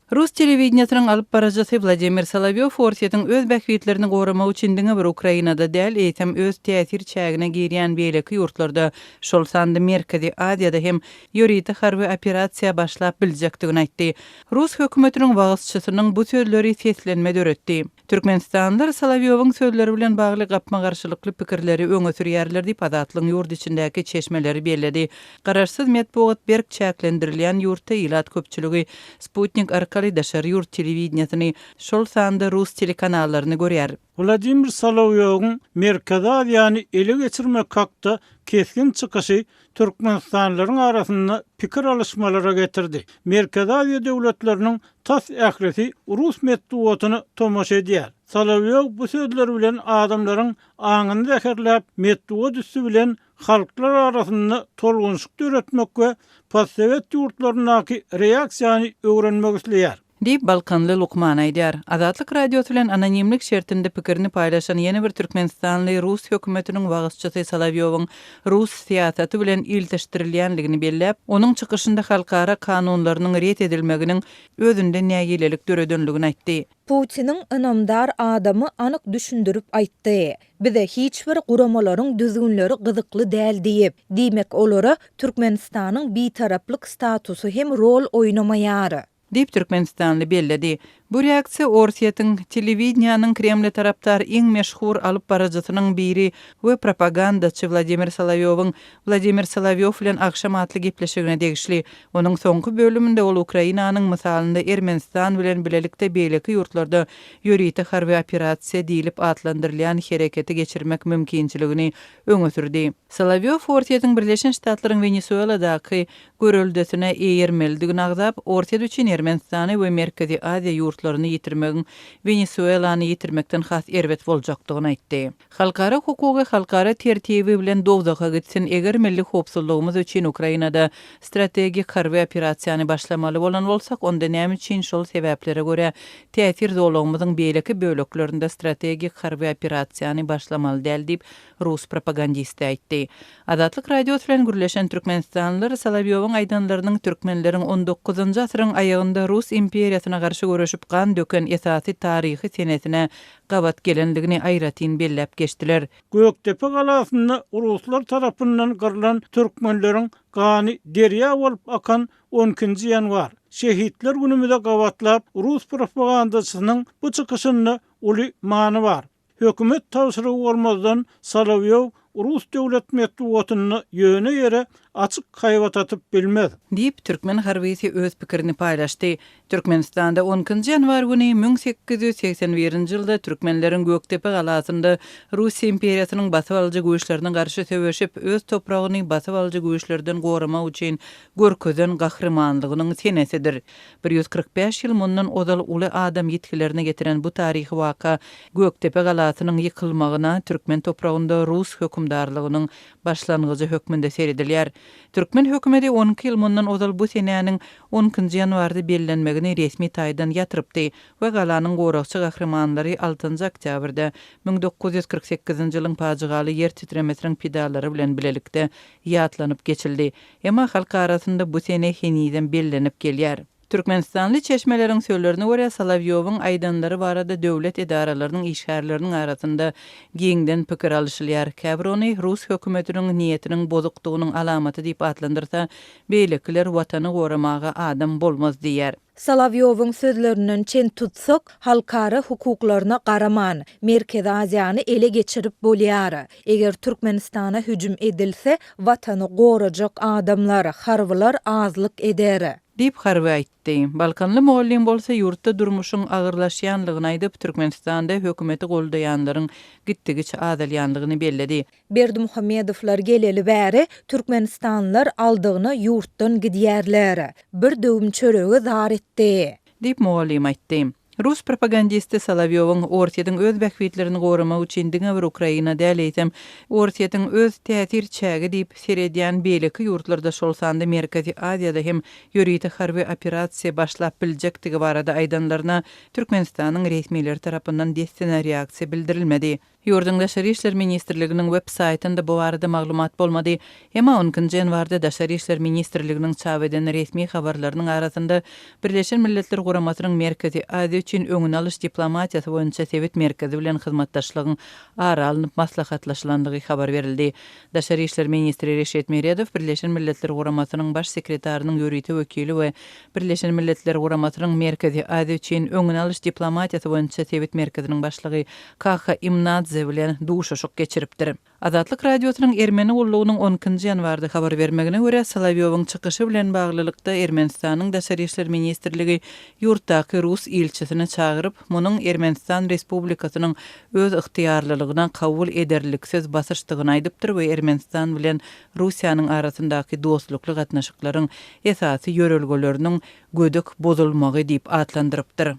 Rus telewideniýesiniň alyp baryjysy Wladimir Solowýow Orsýetiň öz bähbitlerini goramak üçin diňe bir Ukrainada däl, eýsem öz täsir çägine girýän beýleki ýurtlarda, şol sanda Merkezi Aziýada hem ýörite harby operasiýa başlap biljekdigini aýtdy. Rus hökümetiniň wagyzçysynyň bu sözleri seslenme döretdi. Türkmenistanlylar Solowýowyň sözleri bilen bagly gapma-garşylykly pikirleri öňe sürýärler diýip, Azatlygyň ýurt içindäki çeşmeleri belledi. Garaşsyz metbugat berk çäklendirilýän ýurtda ilat köpçüligi sputnik arkaly daşary ýurt telewideniýesini, şol sanda rus telekanallaryny görýär. Wladimir Solowýowyň Merkezi Aziýany ele geçirmek hakda kesgin çykyşy türkmenistanlylaryň arasynda pikir alyşmalara getirdi. Merkezi Aziýa döwletleriniň tas ählisi rus metbugatyna tomaşa edýär. Solowýow bu sözleri bilen adamlaryň aňyny zäherläp, metbugat üsti bilen halklar arasynda tolgunyşyk döretmek we postsowet ýurtlaryndaky reaksiýany öwrenmek isleýär. Diýip, balkanly lukman aýdýar. Azatlyk Radiosy bilen anonimlik şertinde pikirini paýlaşan ýene bir türkmenistanly rus hökümetiniň wagyzçysy Solowýowyň rus syýasaty bilen ilteşdirilýänligini belläp, onuň çykyşynda halkara kanunlarynyň ret edilmeginiň özünde nägilelik döredenligini aýtdy. Putiniň ynamdar adamy anyk düşündirip aýtdy. Bize hiç bir guramalaryň düzgünleri gyzykly däl diýip. Diýmek olara Türkmenistanyň bitaraplyk statusy hem rol oýnamaýar. Diýip, türkmenistanly belledi. Bu reaksiýa Orsýetiň telewideniýäniň Kremle tarapdar iň meşhur alyp baryjysynyň biri we propagandaçy Wladimir Solowýowyň Wladimir Solowýow bilen agşam atly gepleşigine degişli. Onuň soňky bölüminde ol Ukrainanyň mysalynda Ermenistan bilen bilelikde beýleki ýurtlarda ýörite harby operasiýa diýlip atlandyrylýan hereketi geçirmek mümkinçiligini öňe sürdi. Solowýow Orsýetiň Birleşen Ştatlaryň Wenesueladaky göreldesine eýermelidigini agzap, Orsýet üçin Ermenistany we Merkezi Aziýa ýurtlaryny ýitirmegiň Wenesuelany ýitirmekden has erbet boljakdygyny aýtdy. Halkara hukugy halkara tertibi bilen dowzaha gitsin, eger milli howpsuzlygymyz üçin Ukrainada strategik harby operasiýany başlamaly bolan bolsak, onda näme üçin şol sebäplere görä täsir zolagymyzyň beýleki böleklerinde strategik harby operasiýany başlamaly däl diýip, rus propagandisti aýtdy. Azatlyk Radiosy bilen gürleşen türkmenistanlylar Solowýowyň aýdanlarynyň türkmenleriň on dokuzynjy asyryň aýagynda rus imperiýasyna garşy göreşip gan döken esasy taryhy senesine gabat gelendigini aýratyn belläp geçdiler. Gökdepe galasynda ruslar tarapyndan gyrlan türkmenleriň gany derýa bolup akan on ikinji ýanwar, Şehitler günümize gabatlap rus propagandaçysynyň bu çykyşynda uly many bar. Hökümet tabşyrygy bolmazdan Solowýow rus döwlet metbugatynda ýöne ýere açyk haýbat atyp bilmez. Diýip, türkmen harbysy öz pikirini paýlaşdy. Türkmenistanda on ikinji ýanwar güni 1881-nji ýylda türkmenleriň Gökdepe galasynda Russiýa imperiýasynyň basybalyjy güýçlerine garşy söweşip, öz topragyny basybalyjy güýçlerden goramak üçin görkezen gahrymanlygynyň senesidir. 145 ýyl mundan ozal uly adam ýitgilerine getiren bu taryhy waka Gökdepe galasynyň ýykylmagyna türkmen topragynda rus hökümdarlygynyň başlangyjy hökmünde seredilýär. Türkmen hökümeti 12 ýyl mundan ozal bu senäniň on ikinji ýanwarda bellenmegini resmi taýdan ýatyrypdy we galanyň goragçy gahrymanlary altynjy oktýabrda 1948-nji ýylyň pajygaly ýer titremesiniň pidalary bilen bilelikde ýatlanyp geçildi. Emma halk arasynda bu sene henizem bellenip gelýär. Türkmenistanly çeşmeleriň sözlerine görä, Solowýowyň aýdanlary barada döwlet edaralarynyň işgärleriniň arasynda giňden pikir alyşylýar. Käbir ony rus hökümetiniň niýetiniň bozukdygynyň alamaty diýip atlandyrsa, beýlekiler Watany goramaga adam bolmaz diýýär. Solowýowyň sözlerinden çen tutsak, halkara hukuklaryna garaman, Merkezi Aziýany ele geçirip bolýar. Eger Türkmenistana hüjüm edilse, Watany gorajak adamlar, harbylar azlyk eder. Diýip, harby aýtdy. Balkanly mugallym bolsa ýurtda durmuşyň agyrlaşýanlygyny aýdyp, Türkmenistanda hökümeti goldaýanlaryň gitdigiçe azalýanlygyny belledi. Berdimuhamedowlar geleli bäri türkmenistanlylar aldygyna ýurtdan gidýärler. Bir döwüm çörege zar etdi. Diýip, mugallym aýtdy. Rus propagandisti Solowýowyň Orsýetiň öz bähbitlerini goramak üçin diňe bir Ukraina däl, eýsem, Orsýetiň öz täsir çägi diýip seredýän beýleki ýurtlarda, şol sanda Merkezi Aziýada hem ýörite harby operasiýa başlap biljekdigi barada aýdanlaryna Türkmenistanyň resmileri tarapyndan dessine reaksiýa bildirilmedi. Ýurduň Daşary işler ministrliginiň web saýtynda bu barada maglumat bolmady. Emma on ikinji ýanwarda Daşary işler ministrliginiň çap eden resmi habarlarynyň arasynda Birleşen Milletler Guramasynyň Merkezi Aziýa üçin öňüni alyş diplomatiýasy boýunça sebit merkezi bilen hyzmatdaşlygyň ara alnyp maslahatlaşylandygy habar berildi. Daşary işler ministri Reşit Meredow Birleşen Milletler Guramasynyň Baş sekretarynyň ýörite wekili we Birleşen Milletler Guramasynyň Merkezi Aziýa üçin öňüni alyş diplomatiýasy boýunça sebit merkeziniň başlygy Kaha Imnadze bilen duşuşyk geçiripdir. Azatlyk Radiosynyň Ermeni gullugynyň on ikinji ýanwarda habar bermegine görä, Solowýowyň çykyşy bilen baglylykda Ermenistanyň Daşary işler ministrligi ýurtdaky rus ilçisini çagyryp, munuň Ermenistan Respublikasynyň öz ygtyýarlylygyna kabul ederliksiz basyşdygyny aýdypdyr we Ermenistan bilen Russiýanyň arasyndaky dostlukly gatnaşyklaryň esasy ýörelgeleriniň gödek bozulmagy diýip atlandyrypdyr.